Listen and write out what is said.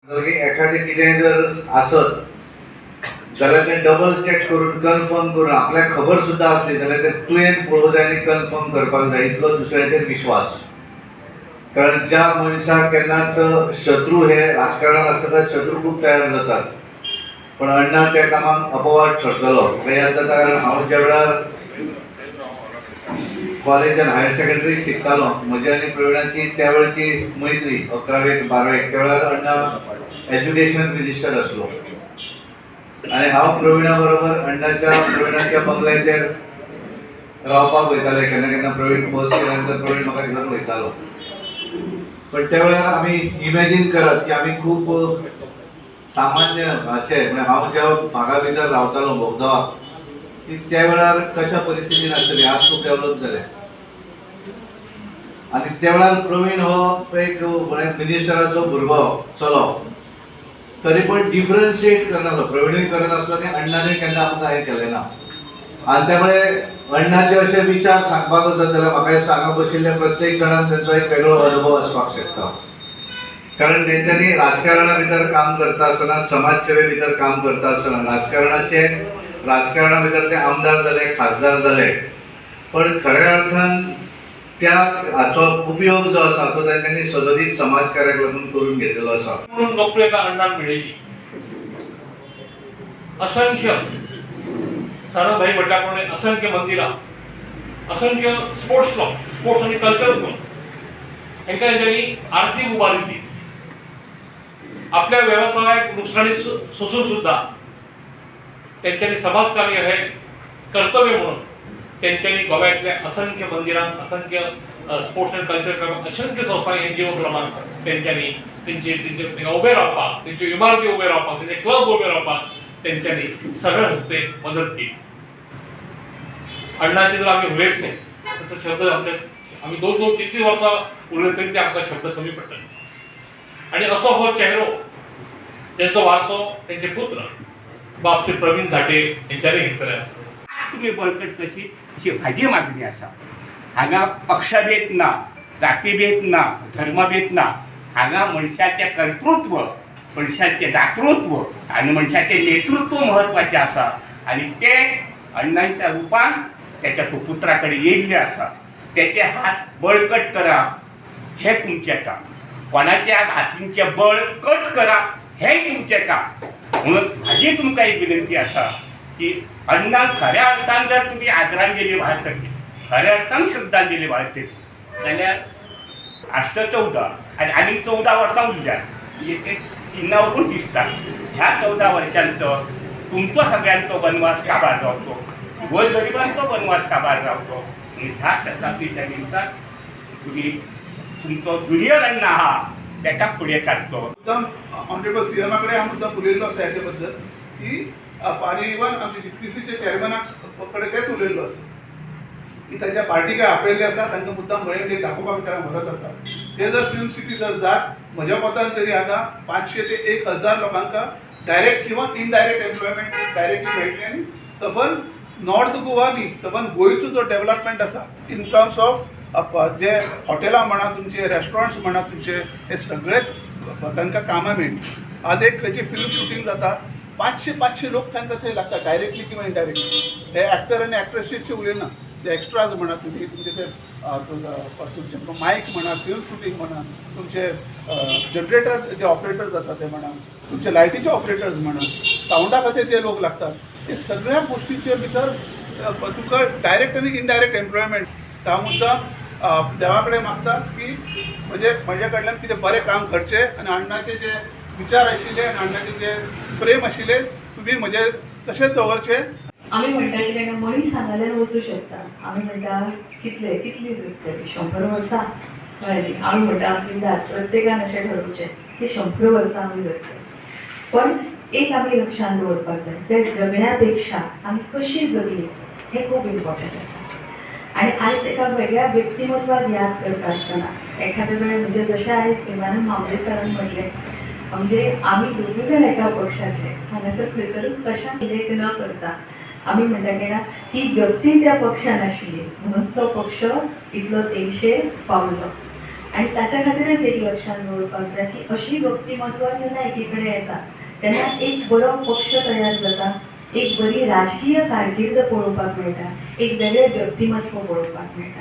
एखादें कितें जर आसत जाल्यार तें डबल चॅक करून कन्फर्म करून आपल्याक खबर सुद्दां आसली जाल्यार तें तुवें पळोवंक जाय आनी कन्फर्म करपाक जाय, इतलो दुसऱ्याचेर विश्वास. कारण ज्या मनशाक केन्नाच शत्रू हे राजकारणान आसतना शत्रू खूब तयार जातात, पण अण्णा त्या कामाक अपवाद ठरतलो. म्हाका याद जाता, कारण हांव ज्या वेळार कॉलेज आनी हायर सेकंडरीक शिकतालो, म्हजी आनी प्रवीणाची त्या वेळची मैत्री 11वेक 12वेक, त्या वेळार अण्णा एज्युकेशन मिनिस्टर आसलो आनी हांव प्रवीणा बरोबर अण्णाच्या प्रवीणाच्या बंगल्याचेर रावपाक वयताले. केन्ना केन्ना प्रवीण बस केल्या नंतर प्रवीण म्हाका घेवन वयतालो. पण त्या वेळार आमी इमॅजीन करात की आमी खूब सामान्य हाचे, म्हणजे हांव ज्या भागा भितर रावतालो बोगदोवा, की त्या वेळार कशा परिस्थितीन आसतली. आज खूब डेव्हलप जाले आनी त्या वेळार प्रवीण हो एक म्हळ्यार मिनिस्टराचो भुरगो चलो, तरी पण डिफरन्शिएट करनासलो. प्रवीणूय करनासलो आनी अण्णानूय केन्ना आमकां हें केलें ना. आनी त्यामुळे अण्णाचे अशे विचार सांगपाक वचत जाल्यार म्हाका दिसता हांगा बशिल्ल्या प्रत्येक जाणान तेंचो एक वेगळो अनुभव आसपाक शकता. कारण तेंच्यांनी राजकारणा भितर काम करता आसतना, समाजसेवे भितर काम करता आसतना, राजकारणा भितर ते आमदार जाले, खासदार जाले, पण खऱ्या अर्थान त्या हाचो उपयोग जो आसा तो तेंच्यांनी सदोदीत समाज कार्याक लागून करून घेतलेलो आसा. म्हणून लोकप्रियता अण्णान मेळयली. असंख्य साराभाई म्हटल्याप्रमाणे असंख्य मंदिरां, असंख्य स्पोर्ट्स क्लब, स्पोर्ट्स आनी कल्चरल क्लब हांकां तेंच्यांनी आर्थीक उबारी दिली. आपल्या वेवसायाक नुकसानी सोसून सुद्धा तेंच्यांनी समाजकार्य हे कर्तव्य म्हणून तेंच्यांनी गोव्यांतल्या असंख्य मंदिरांक, असंख्य स्पोर्ट्स अँड कल्चर क्लब, असंख्य संस्थांक, एनजीओ क्लबांक तेंच्यांनी तेंचे तेंचे तांकां उबे रावपाक, तेंच्यो इमारती उबे रावपाक, तेंचे क्लब उबे रावपाक तेंच्यांनी सगळे हस्ते मदत केली. अण्णाचे जर आमी उलयतले तर शब्द आमचे, आमी दोन दोन तीन तीन वर्सां उलयत तरी ते आमकां शब्द कमी पडटले. आनी असो हो चेहरो, तेंचो वारसो तेंचे पुत्र बाब श्री प्रवीण झांट्ये हेंच्यांनी घेतलेले आसा. तुमी बळकट कशी अशी म्हाजी मागणी आसा. हांगा पक्षभेद ना, जातीभेद ना, धर्मभेद ना. हांगा मनशाचें कर्तृत्व, मनशाचें दातृत्व आनी मनशाचें नेतृत्व म्हत्वाचें आसा आनी तें अण्णांच्या रुपान त्याच्या सुपुत्रा कडेन येयल्लें आसा. तेचे हात बळकट करा हें तुमचें काम, कोणाच्या हातींचें बळ कट करा हें तुमचें काम. म्हणून म्हाजी तुमकां एक विनंती आसा की अण्णाक खऱ्या अर्थान जर तुमी आदरांजली वाहतली, खऱ्या अर्थान श्रद्धांजली वाहतली जाल्यार 814 आनी आनीक 14 वर्सां उरल्यात, म्हणजे ते चिन्नावरून दिसता. ह्या 14 वर्षांचो तुमचो सगळ्यांचो वनवास काबार जावचो, गोरगरिबांचो वनवास काबार जावचो आनी ह्या शताब्दीच्या निमतान तुमी तुमचो ज्युनियर अण्णा आहा तेका फुडें काडचो. मुद्दाम ऑनरेबल सीएमा कडेन हांव मुद्दाम उलयल्लो आसा हेचे बद्दल की आनी इवन आमचे जीपीसीचे चेअरमॅना कडेन तेच उलयल्लो आसा की तांच्या पार्टीक आपयल्ले आसा, तांकां मुद्दाम वळेरी दाखोवपाक तांकां व्हरत आसा. ते जर फिल्म सिटी जर जात, म्हज्या मतान तरी हांगा 500 ते 1000 लोकांक डायरेक्ट किंवा इनडायरेक्ट एम्प्लॉयमेंट डायरेक्टली मेळटलें आनी सबंद नॉर्थ गोवा न्ही, सबंद गोंयचो जो डेवलपमेंट आसा इन टर्म्स ऑफ जे हॉटेलां म्हणा, तुमचे रेस्टॉरंट्स म्हणा, तुमचे हे सगळे तांकां कामां मेळटली. आज एक खंयची फिल्म शुटींग जाता, 500 500 लोक तांकां थंय लागता, डायरेक्टली किंवा इनडायरेक्टली. हे एक्टर आनी एक्ट्रेसीचे उलयना, ते एक्स्ट्राज म्हणा तुमी, तुमचे ते तुमचे मायक म्हणा, फिल्म शुटींग म्हणा, तुमचे जनरेटर जे ऑपरेटर जाता ते म्हणा, तुमचे लायटीचे ऑपरेटर्स म्हणा, सावंडा खातीर जे लोक लागतात, ते सगळ्या गोष्टींचे भितर तुमकां डायरेक्ट आनी इनडायरेक्ट एम्प्लॉयमेंट. हांव मुद्दाम देवा कडेन मागता की म्हणजे म्हज्या कडल्यान कितें बरें काम घडचें आनी अण्णाचे जे विचार आशिल्ले आनी अण्णाचे जे प्रेम आशिल्ले तुमी म्हजे तशेंच दवरचे. आमी म्हणटा कितें, मनीस हांगाल्यान वचूं शकता. आमी म्हणटा कितले कितली जगतली, 100 वर्सां, कळ्ळें न्ही? आमी म्हणटा बिंदास, प्रत्येकान अशें ठरोवचें की 100 वर्सां आमी जगतले. पण एक आमी लक्षांत दवरपाक जाय, ते जगण्या पेक्षा आमी कशी जगली हें खूब इम्पॉर्टंट आसा. आनी आयज एका वेगळ्या व्यक्तिमत्वाक याद करता आसतना एखाद्या वेळ, म्हणजे जशें आयज प्रेमानंद म्हांबरे सरान म्हटलें, म्हणजे आमी दोगूय जाण एका पक्षाचे, हांगासर खंयसरूच कशाक उल्लेख न करता आमी म्हणटा की ना, ही व्यक्ती त्या पक्षान आशिल्ली म्हणून तो पक्ष इतलो तेंगशेर पावलो. आनी ताच्या खातीरच एक लक्षांत दवरपाक जाय की अशीं व्यक्तिमत्वां जेन्ना एकी कडेन येता तेन्ना एक बरो पक्ष तयार जाता, एक बरी राजकीय कारकीर्द पळोवपाक मेळटा, एक वेगळें व्यक्तिमत्व पळोवपाक मेळटा.